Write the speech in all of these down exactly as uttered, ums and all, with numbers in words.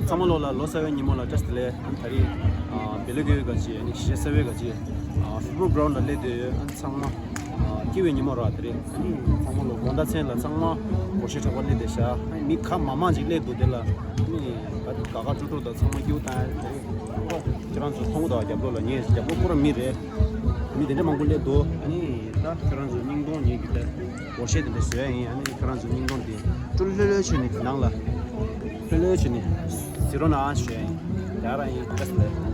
ཚང་མ་ལོ་ལ་ལོ་གསར་བའི་ཉིན་མོ་ལ་བཀྲ་ཤིས་བདེ་ལེགས། ཨ་ནི་ད་རེས་ཨ་བེ་ལོ་ཀེའུ་ག་ཅི་ཨ་ནི་གཞིས་ཆགས་གསར་བའི་ག་ཅི་ཨ་ཕུཊ་བོལ་གྷ་རའུན་ཌ་ལ་སླེབས་དུས་ཨ་ནི་ཚང་མ་ཨ་སྐྱིད་པའི་ཉིན་མོ་ར། ད་རེས་ཨ་ནི་ཚང་མ་ལོ་དགོང་དག་མཚན་ལ་ཚང་མ་སྒོར་གཞས་འཁྲབ་པར་སླེབས་བསྡད་ཤག་ཨ་ནི་མི་ག་མང་མང་ཅིག་སླེབས་འདུག་དེ་ལ་ཨ་ནི་ད་དགའ་དགའ་སྤྲོ་སྤྲོ་དང་ཚང་མ་སྐྱིད་པོ་བཏང་ཡ། ད་རེས་ཁྱེད་རང་ཚོ་མཐོང་གི་འདུག་རྒྱབ་ལོགས་ལ་ངས་རྒྱབ་ལོགས་ཁོ་རང་མི་རེད། མི་དེ་འདྲ་མང་པོ་སླེབས་འདུག་ཨ་ནི་ད་ཁྱེད་རང་ཚོ་སྙིང་གཏོང་ཉིན་གྱི་ད་སྒོར་གཞས་དེ་འདྲ་བཟོས་ཡ་ཡིན། ཨ་ནི་ཁྱེད་རང་ཚོ་སྙིང་གཏོང་དེ་སྤྲོ་ལྷོད་ལྷོད་བྱས་ནས་ནང་ལ་ལྷོད་ལྷོད་བྱས་ནས་གཟིགས་རོགས་གནང་ཞུ་ཡ་ཡིན། ཡ་ར་ཡིན། བཀྲ་ཤིས་བདེ་ལེགས།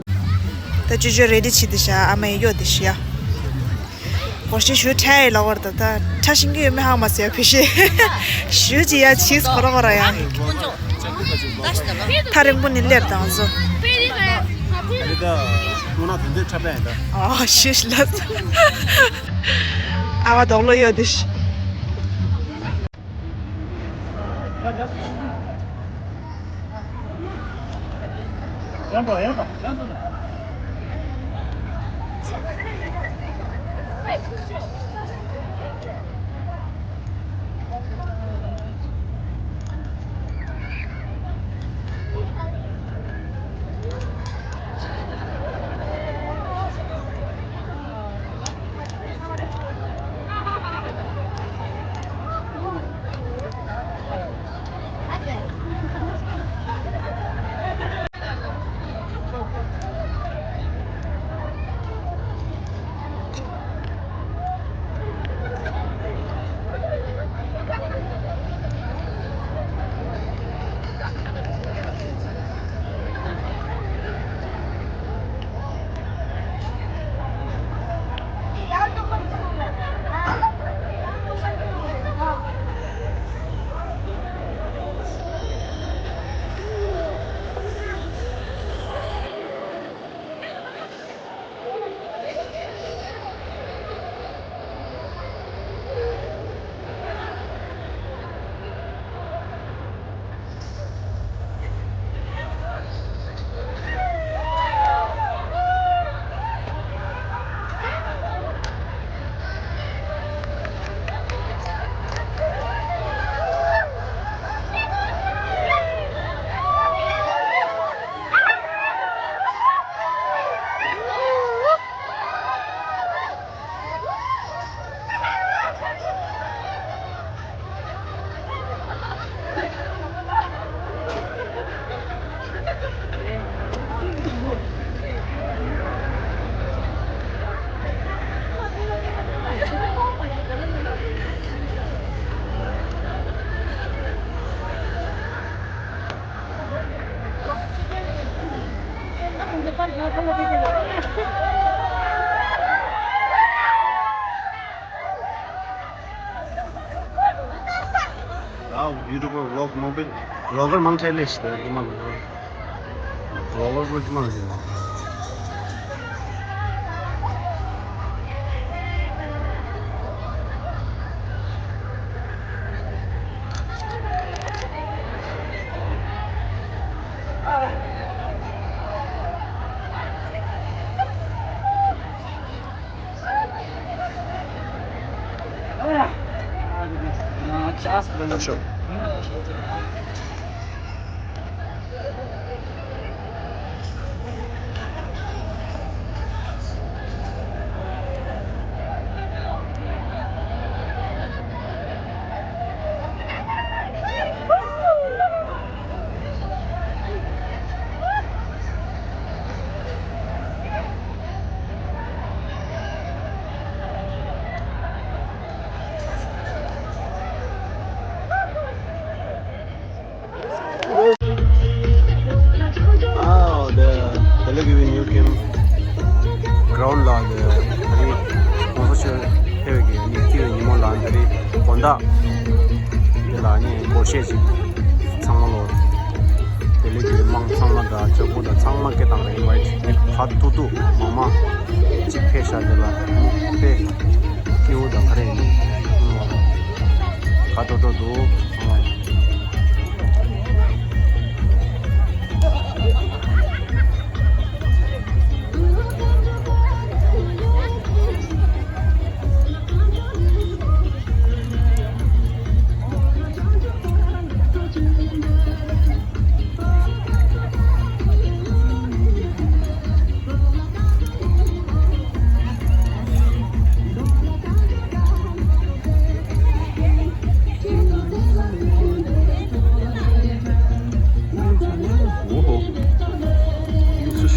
ད་ཅོ་ཅོ་རེ་ཌི་བྱེད་དེ་ཤག་ཨ་མ་ཡི་གཡོག་དེ་ཤི་ཡ། སྒོར་གཞས་ཞུ་ཁྲལ་ཡི་ལ་བར་ད་ད་ཁྲ་ཤིང་གི་ཡོད་མེད་ཧང་མ་ཟེར་བ་ཕི་ཤི་ཞུ་ཅི་ཡ་ཆིས་ཁོ་ར་ཁོ་ར་ཡ། ཐག་རིང་པོ་ནས་སླེབས་དང་ཚོ། ཨ་ཤི་ཤི་ལ། ཨ་བ་དོག་ལོ་ཡོད་དེ་ཤི། ཡུ་ཊུབ་པར་ཝི་ལོག་མང་པོ་ཝི་ལོག་གར་མང་ཆེ་ལས་ཤི་ད་ཉི་མ་ལ་ཝི་ལོག་གར་ཉི་མ་ལ་ཤི། ཨ་འོ་དེ་དེ་ལས་ཀྱི་ནིའུ་ཀེམ་གྷི་རའུན་ཌི་ལ་དེ་ད་རེས་གོང་ས་མཆོག་ཕེབས་ཀྱི་ནི་སྐྱིད་པའི་ཉིན་མོ་ལ་དེ་རེས་དགོང་དག་དེ་ལ་ནི་སྒོར་གཞས་ཅིག་ཚང་མ་ལོ་དེ་ལས་ཀྱི་མང་ཚང་མ་དང་ལྕགས་པོ་དང་ཚང་མ་སྐད་བཏང་རེད། ཝའི་ཁ་ཐུག་ཐུག་མང་མང་ཅིག་ཕེབས་ཤག་དེ་ལ་དཔེ་སྐྱིད་པོ་དང་ག་རེ་ཡིན་ཁ་དྲོ་དྲོ་འདུག་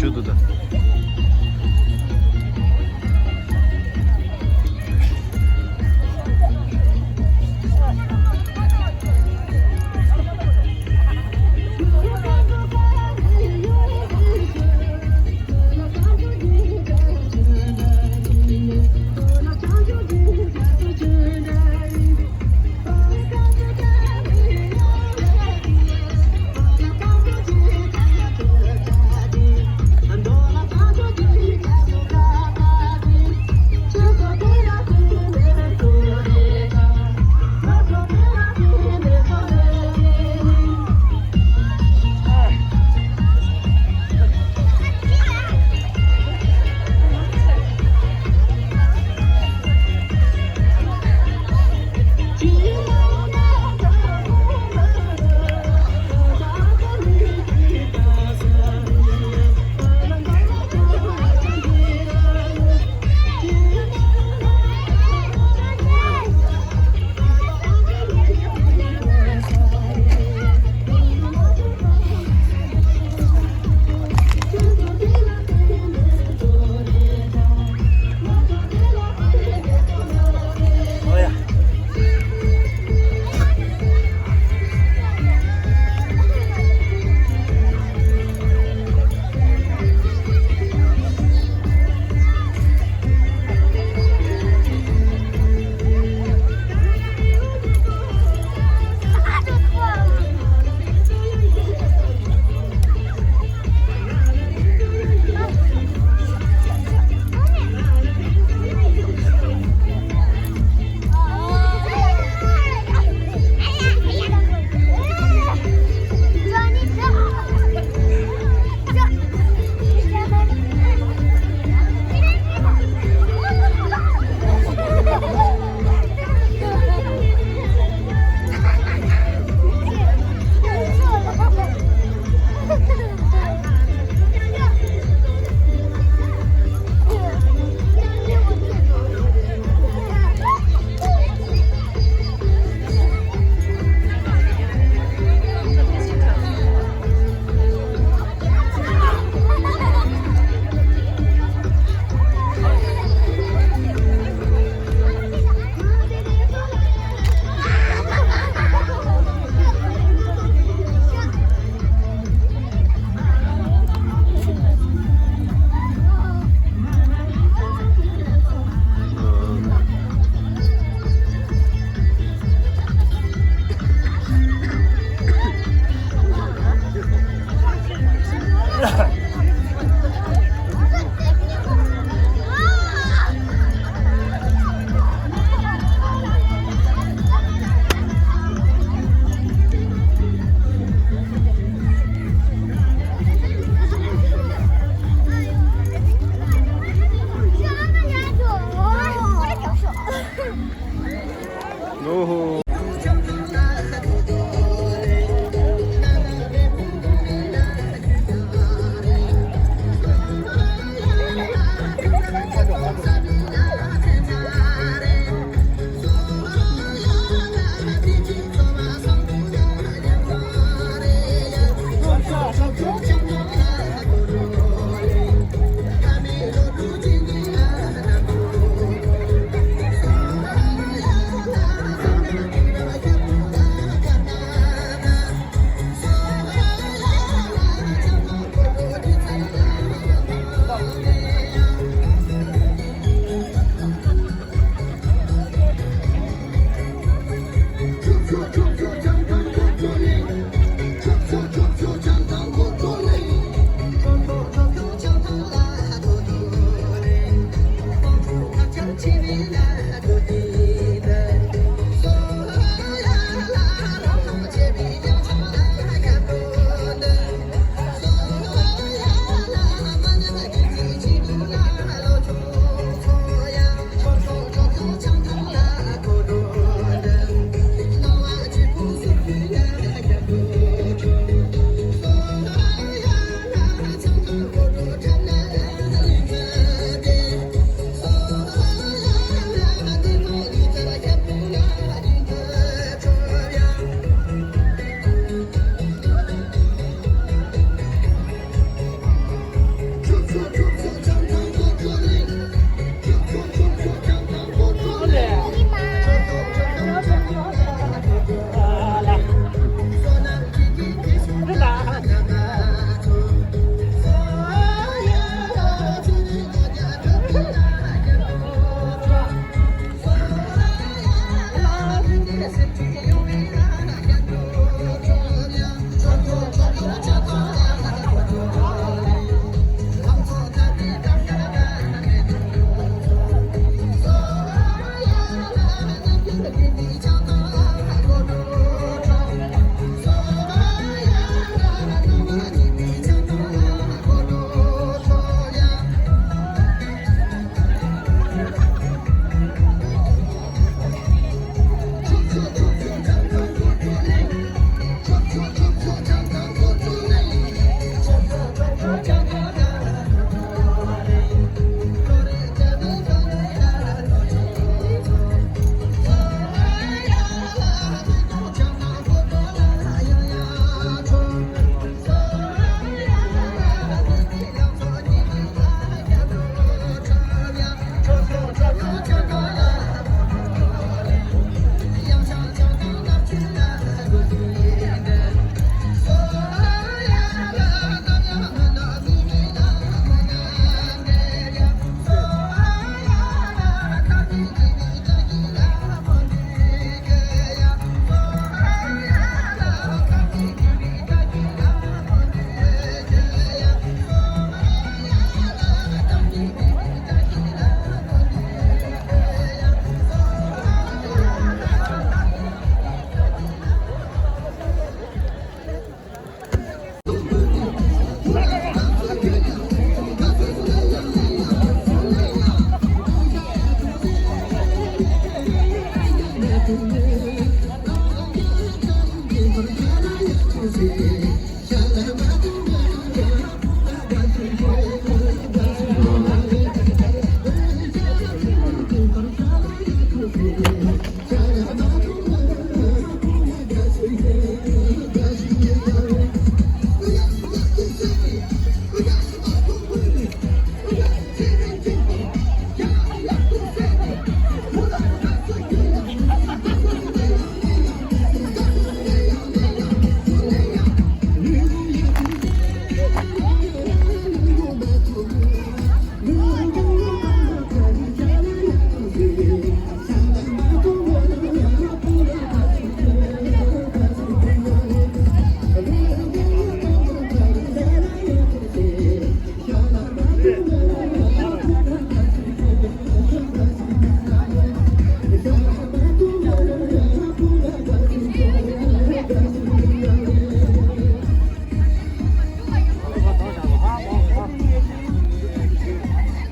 ཆུ་དུ་ད།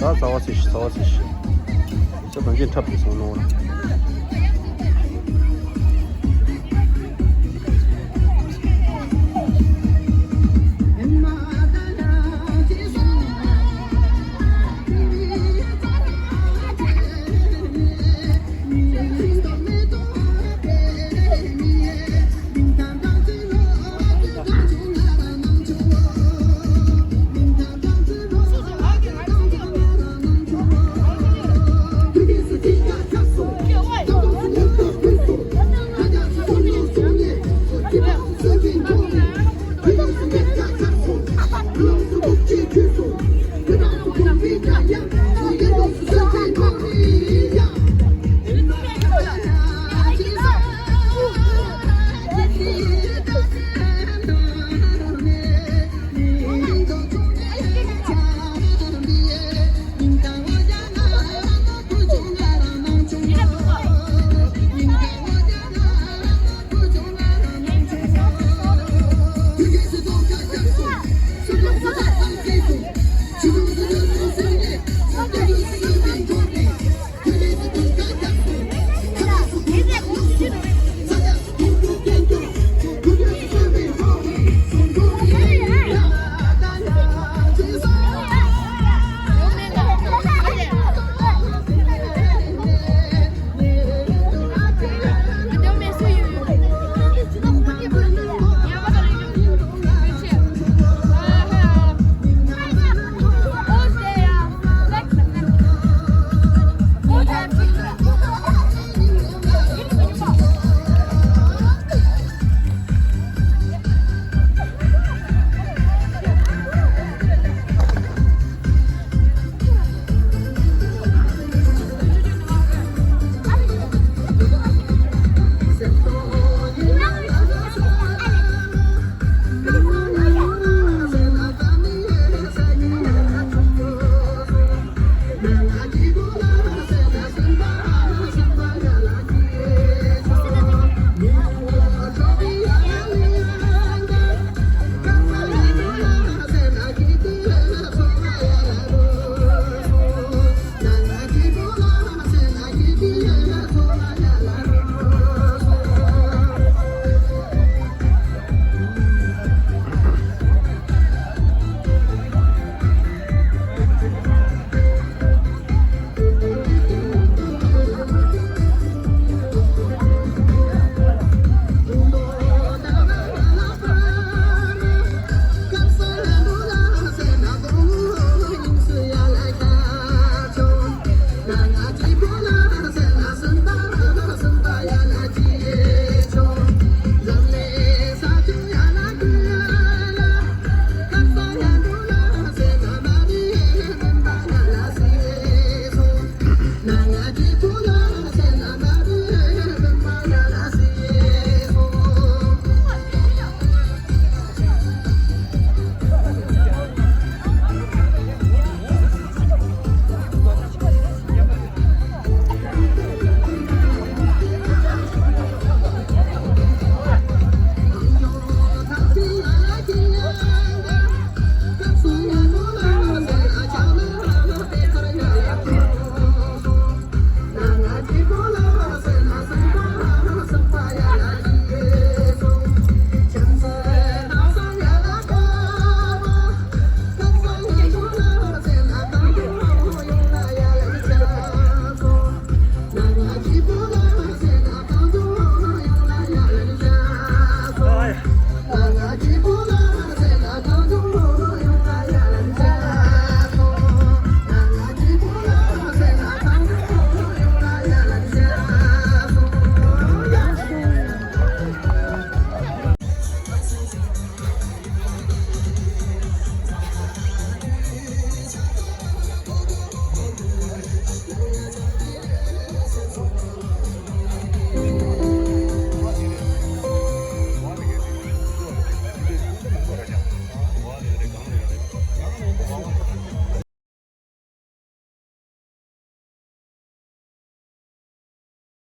ད་ཟ་བ་ཟེར་ཤི་ཟ་བ་ཟེར་ཤི། ས་དང་ཅན་འཁྲབ་དེ་སོང་ནོ།